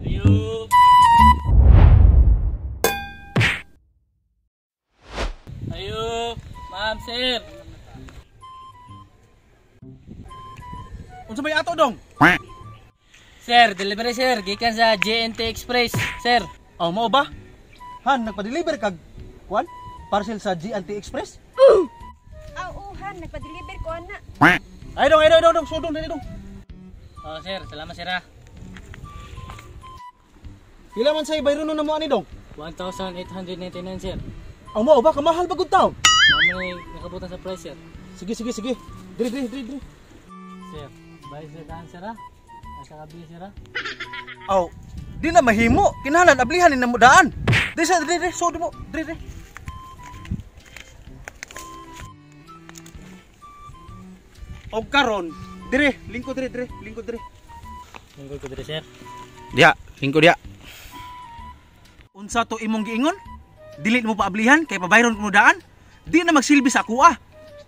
Ayo. Ayo, ma'am, sir. Unsa may ato dong? Sir, delivery sir, gikan sa JNT Express, sir. Oh, mao ba? Han, nagpa-deliver kag kuan? Parcel sa G&T Express? Aw, uhan, nagpa-deliver ko ana. Ay dong, ay dong, ay dong, sudong dali dong. Oh, sir, salamat sir ah. Pila man say bayronon na mo ani dong? 1,899 sir. Oh, mao ba kamahal ba gud taon? Mao man nakabutan sa price sir. Sige, sige, sige. Diri, diri, diri, diri. Sir, bayad sir daan sir ah. Asa ka sir ah. Aw, di na mahimo. Kinahanglan ablihan ni namo daan. Diri sa diri, diri, sud mo. Diri, diri. Og karon, dire, lingkod dire, dire, lingkod dire. Lingkod ko diri sir. Diha, lingkod diha. Unsa to imong giingon? Dili mo paablihan kay pabayron ko daan? Di na magsilbi sa ako ah.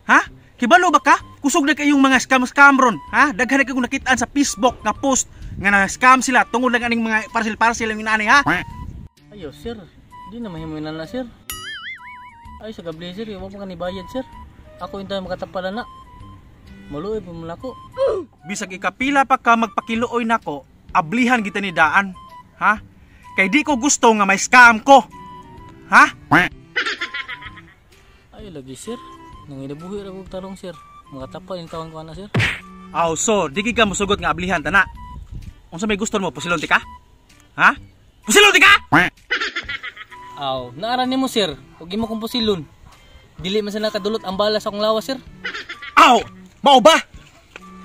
Ha? Kibalo ba ka? Kusog na kayong mga scam-scam ron, ha? Daghan na kayong nakitaan sa Facebook nga post nga na-scam sila tungod lang aning mga parcel-parcel ang inaani ha. Ayo sir, di na mahimo na sir. Ay sa gabli sir, wa pa ka ni bayad sir. Ako intay makatapalan na. Maluoy pa man ako. Bisag ikapila pa ka magpakiluoy nako, ablihan kita ni daan, ha? Kay di ko gusto nga may scam ko. Ha? Ay lagi sir, nanginabuhi ra kog tarong sir. Makatapal yung tawon ko ana sir. Aw, so di gid ka mosugot nga ablihan tana. Unsa may gusto mo pusilon ti ka? Ha? Pusilon ti ka? Aw, naara nimo sir. Ug imo kong pusilon. Dili man sa nakadulot ang bala sa akong lawas sir. Aw, mao ba?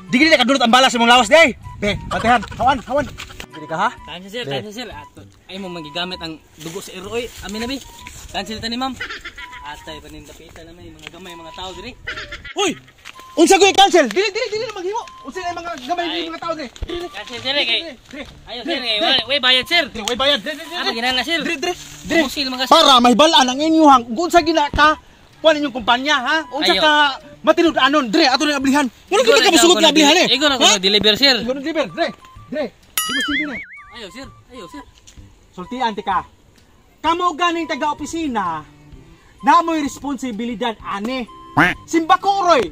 Di gid nakadulot ang bala sa imong lawas day. Be, batihan, hawan, hawan. Dili ka ha? Cancel sir, cancel sir. Ato, ay mo magigamit ang dugo sa iro oy. Amin na bi. Cancel ta ni ma'am. Atay panindapitan naman yung mga gamay mga tao diri. Uy! Unsa ko i-cancel? Dili, dili, dili na maghimo. Unsa na mga gamay Ay. mga tao dili. Dili, dili. Cancel sir kay. Dili, Ayo sir, kay way bayad sir. dili, way bayad. Dili, dili, Apa dili. ginana sir? Dili, dili, dili. Musil mga sir. Para mahibalaan ang inyuhang kung unsa gina ka kuan inyong kumpanya ha? Unsa Ayo. ka matinud-anon dre ato ning ablihan. Ngano gid ka musugot nga ablihan eh? Igo na ko deliver sir. Igo na deliver, dre. Dre. Di mo silbi na. Ayo sir, ayo sir. Sultian ti ka. Kamo ganing taga-opisina, na mo'y responsibilidad ane. Simbako roy.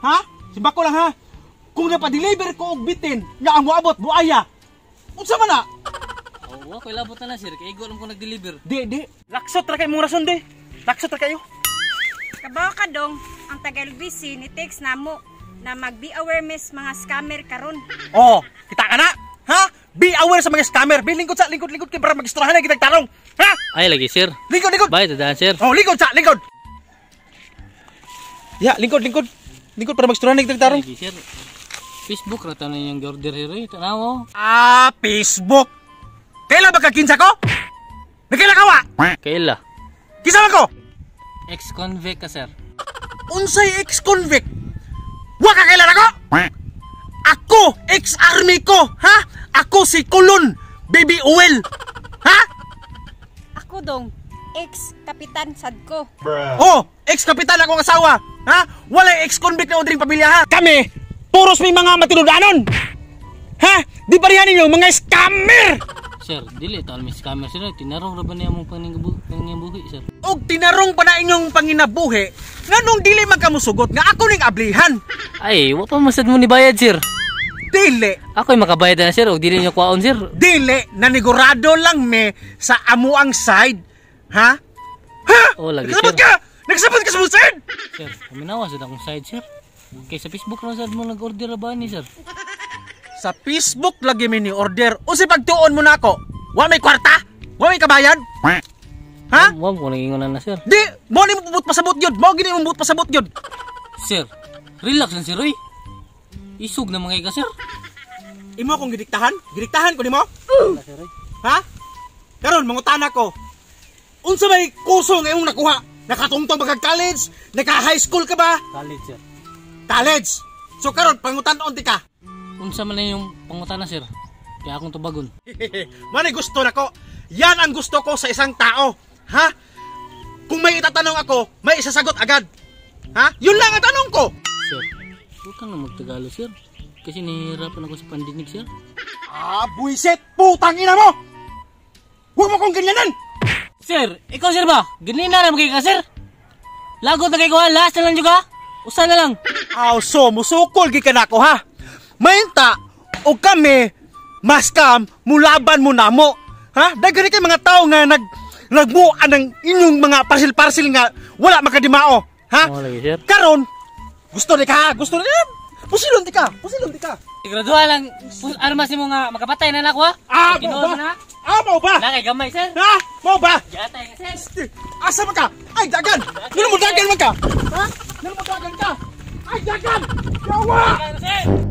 Ha? Simbako lang ha. Kung napa-deliver ko og bitin, nga ang moabot buaya. Unsa man na? Oh, wa koy labot na na sir, kay igo lang ko nag-deliver. Di, di. Laksot ra kay mong rason di. Laksot ra kayo. Kabaw ka dong, ang taga LBC ni text namo na mag be aware miss mga scammer karon. Oh, kita ka na. Ha? Be aware sa mga scammer. Be lingkod sa lingkod lingkod kay para magistrahan na kitang tarong. Ha? Ay lagi sir. Lingkod lingkod. Bayad ta daan sir. Oh, lingkod sa lingkod. Ya, lingkod lingkod. Lingkod para magistrahan na kitang tarong. Lagi sir. Facebook ra tanan yung order sir. Eh. Tanaw oh. Ah, Facebook. Kaila ba ka kinsa ko? Nagkaila ka wa? Kaila. Kinsa man ko? Ex-convict ka sir. Unsay ex-convict? Wa ka kaila nako? Ako, ex-army ko, ha? Ako si Kulon, Baby Oil. Ha? Ako dong, ex-kapitan sad ko. Oh, ex-kapitan akong asawa. Ha? Walay ex-convict na ordering pamilya ha. Kami, puros may mga matinudanon. Ha? Di pareha ninyo mga scammer. Sir, dili ta mi scammer sir. Tinarong ra ba niya mong pangingabuhi sir? Og tinarong pa na inyong panginabuhi, nganong dili man kamusugot nga ako ning ablihan. Ay, wa pa masad mo ni bayad sir. Dili. Ako'y makabayad na sir og dili niyo kwaon sir. Dili, nanigurado lang me sa amuang side. Ha? Ha? Oh, lagi, Nagsabot sir. ka! Nagsabot ka sa mong side! Sir, paminawa sad akong side sir. Kay sa Facebook ra sad mo nag-order ra ba ni sir? Sa Facebook lagi mi ni order. Unsay pagtuon mo nako? Wa may kwarta? Wa may kabayad? Ha? Wa mo nang na sir. Di, mo ni mo pubot pasabot yun. Mo gini mo bubot pasabot yun. Sir, relax lang sir oy. Isog na mga ka sir. Imo akong gidiktahan? Gidiktahan ko nimo? Wala, sir oy. Ha? Karon mangutana ko. Unsa may kurso nga imong nakuha? Nakatungtong ba kag college? Naka high school ka ba? College sir. College. So karon pangutan-on ti ka. Unsa man na yung pangutana sir? Kaya akong tubagon. Manay gusto nako. Yan ang gusto ko sa isang tao. Ha? Kung may itatanong ako, may isasagot agad. Ha? Yun lang ang tanong ko. Sir, huwag kang na magtagalo sir. Kasi nahihirapan ako sa pandinig, sir. Ah, buisit! Putang ina mo! Huwag mo kong ganyanan! Sir, ikaw sir ba? Ganina na magkaya ka, sir. Lagot na kay ko ha, last na lang juga. Usa na lang. Aw, so, musukol gi ka nako ha. Mainta, o kami, maskam, mulaban mo namo. Ha? Daghan kay mga tao nga nagmuan ng inyong mga parsil-parsil nga wala makadimao. Ha? Mo lagi, sir. Karon, gusto ni ka, ha? Gusto ni ka. Pusilon di ka, pusilon di ka. Siguraduhan lang, armas nimo nga makapatay na nako ha. Ah, mo Tinuod ba? na. Ah, mo ba? Na kay gamay, sir. Ha? Mo ba? Giatay ka, sir. Asa man ka? Ay, dagan! Ngano mo dagan man ka? Ha? Ngano mo dagan ka? Ay, dagan! Yawa! Sir.